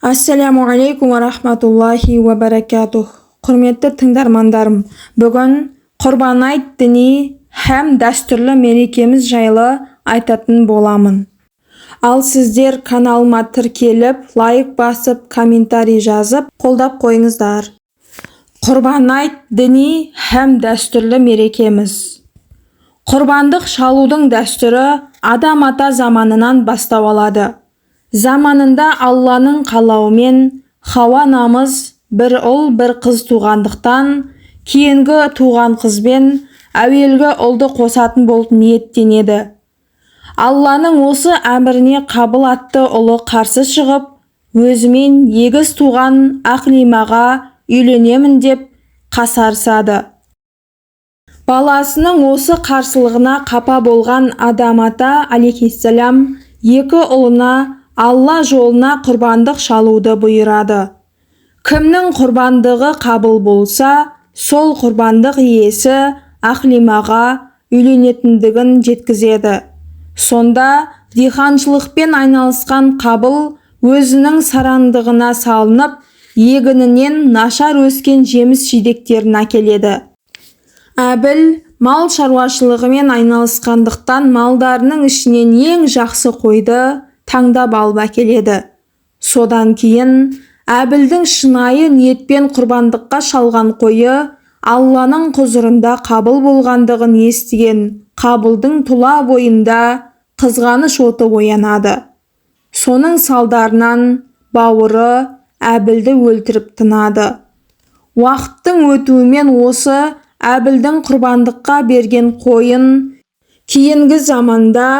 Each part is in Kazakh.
Ассаляму алейкум уа рахматуллахи уа баракатух. Құрметті тыңдармандарым, бүгін Құрбан айт діни һәм дәстүрлі мерекеміз жайлы айтатын боламын. Ал сіздер каналыма тіркеліп, лайк басып, комментарий жазып, қолдап қойыңыздар. Құрбан айт діни һәм дәстүрлі мерекеміз. Құрбандық шалудың дәстүрі Адам ата заманынан бастау алады. Заманында Алланың қалауымен Хауа анамыз бір ұл, бір қыз туғандықтан, кейінгі туған қызбен әуелгі ұлды қосатын болып ниеттенеді. Алланың осы әміріне Қабыл атты ұлы қарсы шығып, өзімен егіз туған Ақлимаға үйленемін деп қасарысады. Баласының осы қарсылығына қапа болған Адам ата алейхиссалам екі ұлына Алла жолына құрбандық шалуды бұйырады. Кімнің құрбандығы қабыл болса, сол құрбандық иесі Ақлимаға үйленетіндігін жеткізеді. Сонда диқаншылықпен айналысқан Қабыл өзінің сараңдығына салынып, егінінен нашар өскен жеміс-жидектерін әкеледі. Әбіл мал шаруашылығымен айналысқандықтан малдарының ішінен ең жақсы қойды таңдап алып әкеледі. Содан кейін Әбілдің шынайы ниетпен құрбандыққа шалған қойы Алланың құзырында қабыл болғандығын естіген Қабылдың тұла бойында қызғаныш оты оянады. Соның салдарынан бауыры Әбілді өлтіріп тынады. Уақыттың өтуімен осы Әбілдің құрбандыққа берген қойын кейінгі заманда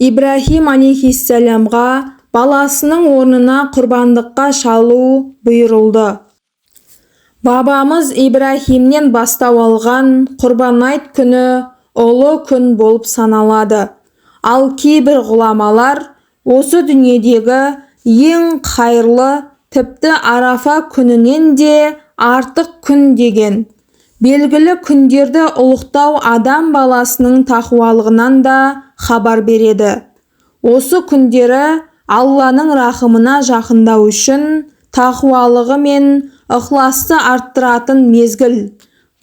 Ибраһим алейхиссаламға баласының орнына құрбандыққа шалу бұйырылды. Бабамыз Ибраһимнен бастау алған Құрбан айт күні ұлы күн болып саналады. Ал кейбір ғұламалар осы дүниедегі ең қайырлы, тіпті Арафа күнінен де артық күн деген. Белгілі күндерді ұлықтау адам баласының тақуалығынан да хабар береді. Осы күндері Алланың рахымына жақындау үшін тақуалығы мен ықыласты арттыратын мезгіл.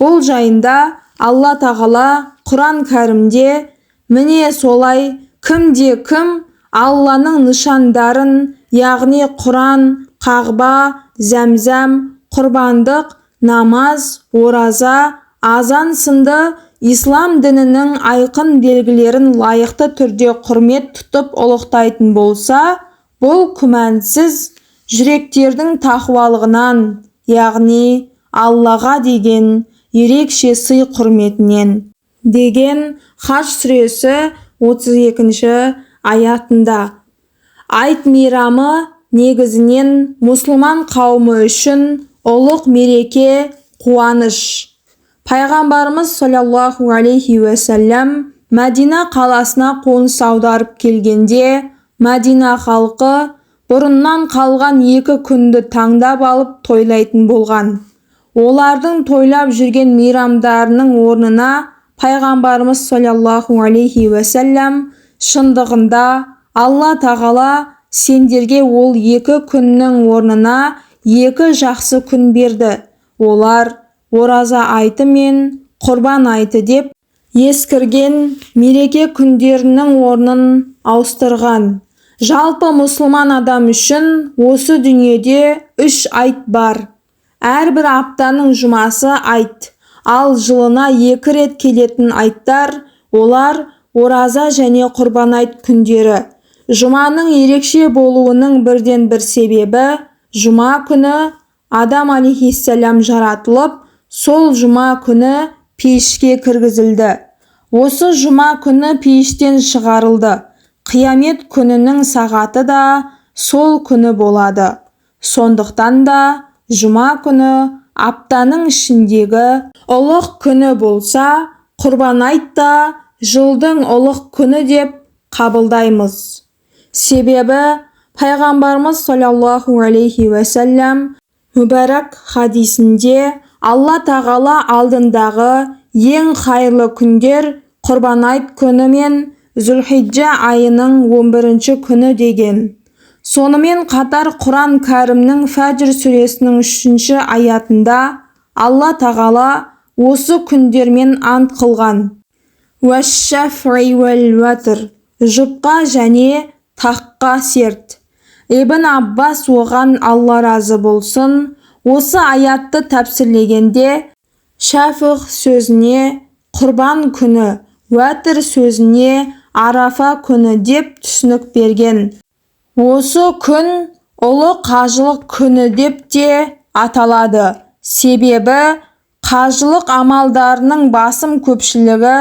Бұл жайында Алла Тағала Құран Кәрімде: міне солай кімде кім Алланың нышандарын, яғни Құран, Қағба, Зәмзәм, құрбандық, намаз, ораза, азан сынды ислам дінінің айқын белгілерін лайықты түрде құрмет тұтып ұлықтайтын болса, бұл күмәнсіз жүректердің тақуалығынан, яғни Аллаға деген ерекше сый құрметінен, деген Хаж сүресі 32-ші аятында. Айт мейрамы негізінен мұсылман қауымы үшін ұлық мереке, қуаныш. Пайғамбарымыз саллаллаху алейхи уассалам Мәдина қаласына қоныс аударып келгенде, Мәдина халқы бұрыннан қалған екі күнді таңдап алып тойлайтын болған. Олардың тойлап жүрген мейрамдарының орнына пайғамбарымыз саллаллаху алейхи уассалам шындығында Алла Тағала сендерге ол екі күннің орнына екі жақсы күн берді. Олар ораза айты мен құрбан айты деп ескірген мереке күндерінің орнын ауыстырған. Жалпы мұсылман адам үшін осы дүниеде үш айт бар. Әрбір аптаның жұмасы айт, ал жылына екі рет келетін айттар, олар ораза және құрбан айт күндері. Жұманың ерекше болуының бірден бір себебі, жұма күні Адам алейхиссалам жаратылып, сол жұма күні пейішке кіргізілді. Осы жұма күні пейіштен шығарылды. Қиямет күнінің сағаты да сол күні болады. Сондықтан да жұма күні аптаның ішіндегі ұлық күні болса, Құрбан айт та жылдың ұлық күні деп қабылдаймыз. Себебі пайғамбарымыз саллаллаху алейхи уассалам мүбәрак хадисінде Алла Тағала алдындағы ең қайырлы күндер Құрбан айт күні мен Зүлхиджа айының 11-ші күні деген. Сонымен қатар Құран Кәрімнің Фәжр сүресінің 3-ші аятында Алла Тағала осы күндермен ант қылған. Уәш-шафғи уәл-уәтр, жұпқа және таққа серт. Ибн Аббас, оған Алла разы болсын, осы аятты тәпсірлегенде шафғ сөзіне құрбан күні, уәтр сөзіне арафа күні деп түсінік берген. Осы күн ұлы қажылық күні деп те аталады. Себебі қажылық амалдарының басым көпшілігі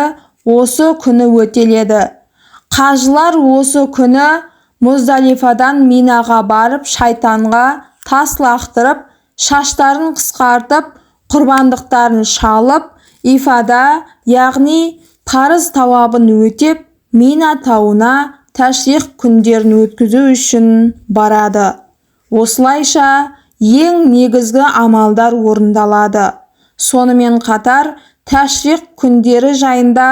осы күні өтеледі. Қажылар осы күні Мұздалифадан Минаға барып, шайтанға тас лақтырып, шаштарын қысқартып, құрбандықтарын шалып, ифада, яғни парыз тауабын өтеп, Мина тауына тәшриқ күндерін өткізу үшін барады. Осылайша ең негізгі амалдар орындалады. Сонымен қатар тәшриқ күндері жайында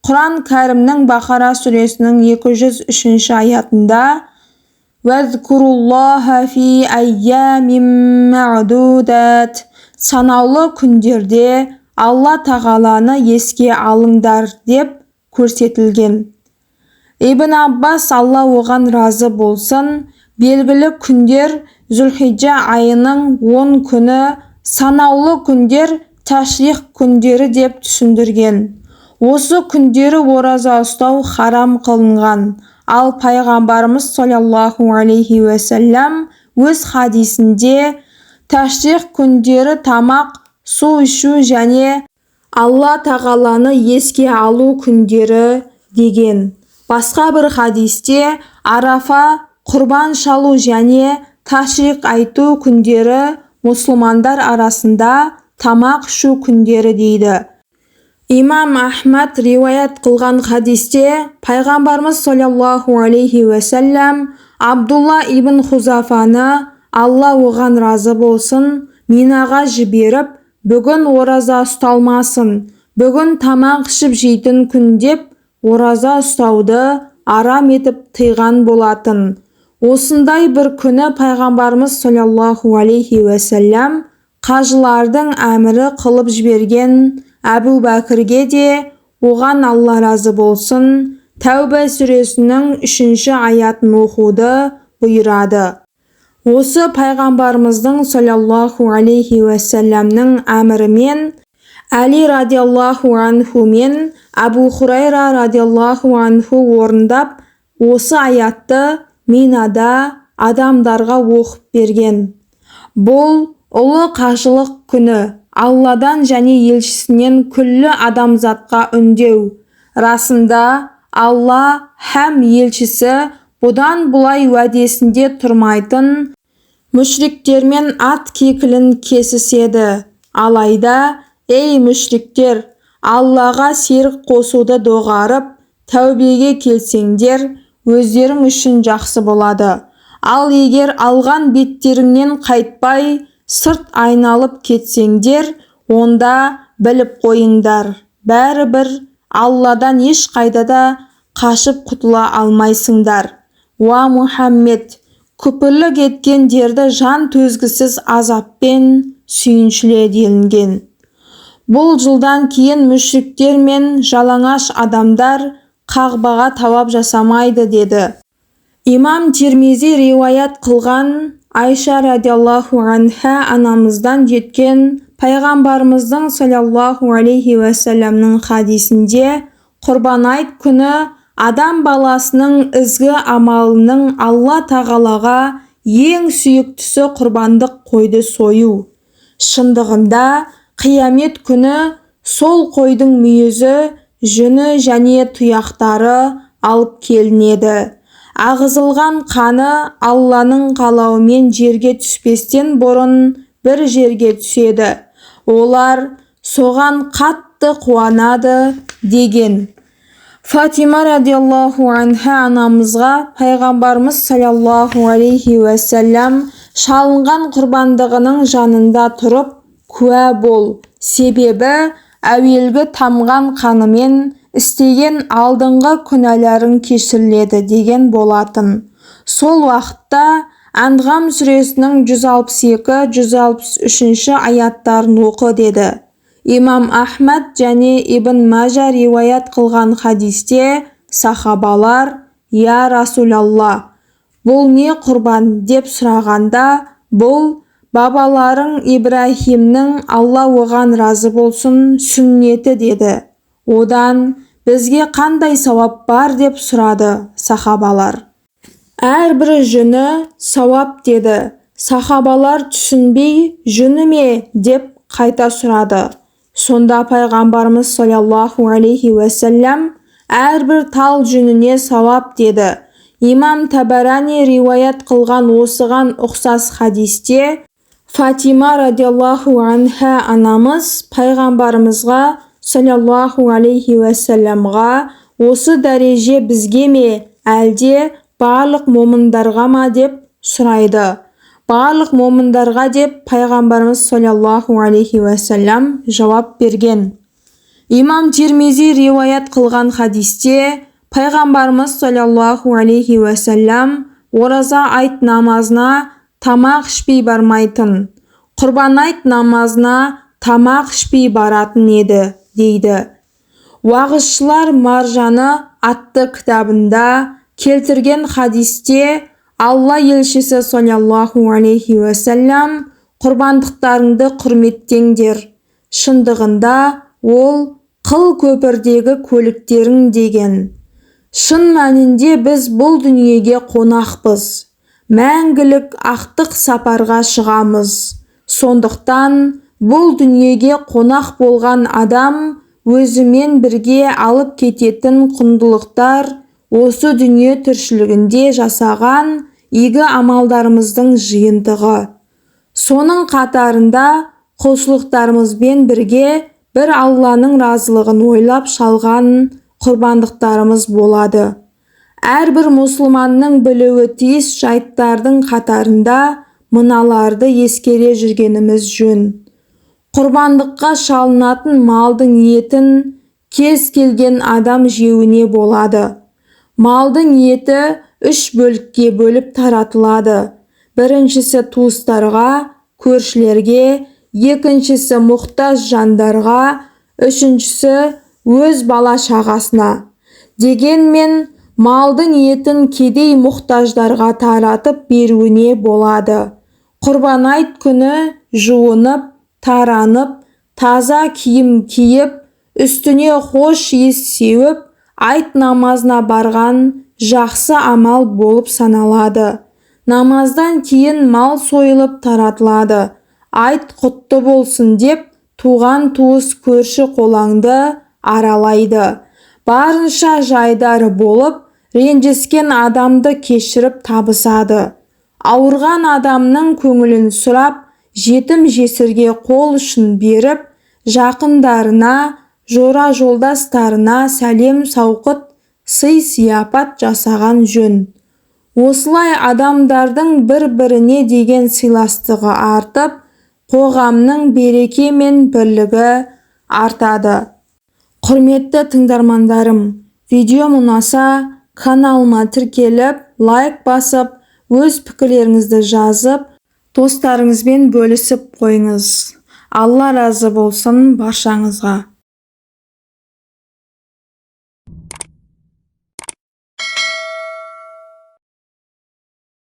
Құран Кәрімнің Бақара сүресінің 203-ші аятында «Уәзкуруллаха фи әйямим мә'дудат» санаулы күндерде Алла Тағаланы еске алыңдар деп көрсетілген. Ибн Аббас, Алла оған разы болсын, белгілі күндер Зүлхиджа айының 10 күні, санаулы күндер тәшриқ күндері деп түсіндірген. Осы күндері ораза ұстау харам қылынған. Ал пайғамбарымыз саллаллаху алейхи уассалам өз хадисінде тәшриқ күндері тамақ, су ішу және Алла Тағаланы еске алу күндері деген. Басқа бір хадисте арафа, құрбан шалу және ташриқ айту күндері мұсылмандар арасында тамақ ішу күндері дейді. Имам Ахмад риwаят қылған хадисте пайғамбарымыз саллаллаху алейхи уассалам Абдулла ибн Хузафаны, Алла оған разы болсын, Минаға жіберіп, бүгін ораза ұсталмасын, бүгін тамақ ішіп жейтін күн деп ораза ұстауды арам етіп тыйған болатын. Осындай бір күні пайғамбарымыз саллаллаху алейхи уассалам қажылардың әмірі қылып жіберген Әбу Бәкірге де, оған Алла разы болсын, Тәубе сүресінің 3-ші аятын оқуды бұйырады. Осы пайғамбарымыздың саллаллаху алейхи уассаламның әмірімен Әли радиаллаху анху мен Әбу Хурайра радиаллаху анху орындап, осы аятты Минада адамдарға оқып берген. Бұл ұлы қажылық күні Алладан және елшісінен күллі адамзатқа үндеу. Расында Алла һәм елшісі бұдан бұлай уәдесінде тұрмайтын мүшриктермен ат кекілін кесіседі. Алайда, ей мүшриктер, Аллаға серік қосуды доғарып, тәубеге келсеңдер, өздерің үшін жақсы болады. Ал егер алған беттеріңнен қайтпай, сырт айналып кетсеңдер, онда біліп қойыңдар, бәрібір Алладан ешқайда да қашып құтыла алмайсыңдар. Уа Мұхаммед, күпірлік еткендерді жан төзгісіз азаппен сүйіншіле делінген. Бұл жылдан кейін мүшриктер мен жалаңаш адамдар Қағбаға тауап жасамайды деді. Имам Тирмизи риwаят қылған Айша радиаллаху анха анамыздан жеткен пайғамбарымыздың саллаллаху алейхи уассаламның хадисінде Құрбан айт күні адам баласының ізгі амалының Алла Тағалаға ең сүйіктісі құрбандық қойды сою. Шындығында қиямет күні сол қойдың мүйізі, жүні және тұяқтары алып келінеді. Ағызылған қаны Алланың қалауымен жерге түспестен бұрын бір жерге түседі. Олар соған қатты қуанады деген. Фатима радиаллаху анха анамызға пайғамбарымыз саллаллаху алейхи уассалам шалынған құрбандығының жанында тұрып куә бол. Себебі әуелгі тамған қанымен істеген алдыңғы күнәларың кешіріледі деген болатын. Сол уақытта Анғам сүресінің 162-163 аяттарын оқы деді. Имам Ахмад және Ибн Мажа риуаят қылған хадисте сахабалар: «Я Расулалла, бұл не құрбан?» деп сұрағанда, «Бұл бабаларың Ибраһимнің, Алла оған разы болсын, сүннеті» деді. Одан бізге қандай сауап бар деп сұрады сахабалар. Әрбір жүні сауап деді. Сахабалар түсінбей, жүні ме деп қайта сұрады. Сонда пайғамбарымыз саллаллаху алейхи уассалам: әрбір тал жүніне сауап деді. Имам Табарани риуаят қылған осыған ұқсас хадисте Фатима радиаллаху анха анамыз пайғамбарымызға саллаллаху алейхи уассаламға: осы дәреже бізге ме, әлде барлық момындарға ма деп сұрайды. Барлық момындарға деп пайғамбарымыз саллаллаху алейхи уассалам жауап берген. Имам Тирмизи риуаят қылған хадисте пайғамбарымыз саллаллаху алейхи уассалам ораза айт намазына тамақ ішпей бармайтын, құрбан айт намазына тамақ ішпей баратын еді дейді. Уағызшылар маржаны атты кітабында келтірген хадисте Алла елшісі саллаллаху алейхи уассалам: құрбандықтарыңды құрметтеңдер, шындығында ол қыл көпірдегі көліктерің деген. Шын мәнінде біз бұл дүниеге қонақпыз, мәңгілік ақтық сапарға шығамыз. Сондықтан бұл дүниеге қонақ болған адам өзімен бірге алып кететін құндылықтар осы дүние тіршілігінде жасаған игі амалдарымыздың жиынтығы. Соның қатарында құлшылықтарымызбен бірге бір Алланың разылығын ойлап шалған құрбандықтарымыз болады. Әрбір мұсылманның білуі тиіс жайттардың қатарында мыналарды ескере жүргеніміз жөн. Құрбандыққа шалынатын малдың етін кез келген адам жеуіне болады. Малдың еті үш бөлікке бөліп таратылады. Біріншісі туыстарға, көршілерге, екіншісі мұқтаж жандарға, үшіншісі өз бала-шағасына. Дегенмен малдың етін кедей мұқтаждарға таратып беруіне болады. Құрбан айт күні жуынып, таранып, таза киім киіп, үстіне хош иіс сеуіп, айт намазына барған жақсы амал болып саналады. Намаздан кейін мал сойылып таратылады. Айт құтты болсын деп туған-туыс көрші-қолаңды аралайды. Барынша жайдары болып, ренжіскен адамды кешіріп табысады. Ауырған адамның көңілін сұрап, жетім-жесірге қол ұшын беріп, жақындарына, жора-жолдастарына сәлем-сауқыт, сый-сияпат жасаған жөн. Осылай адамдардың бір-біріне деген сыйластығы артып, қоғамның береке мен бірлігі артады. Құрметті тыңдармандарым, видеом ұнаса, каналыма тіркеліп, лайк басып, өз пікірлеріңізді жазып, достарыңызбен бөлісіп қойыңыз. Алла разы болсын баршаңызға.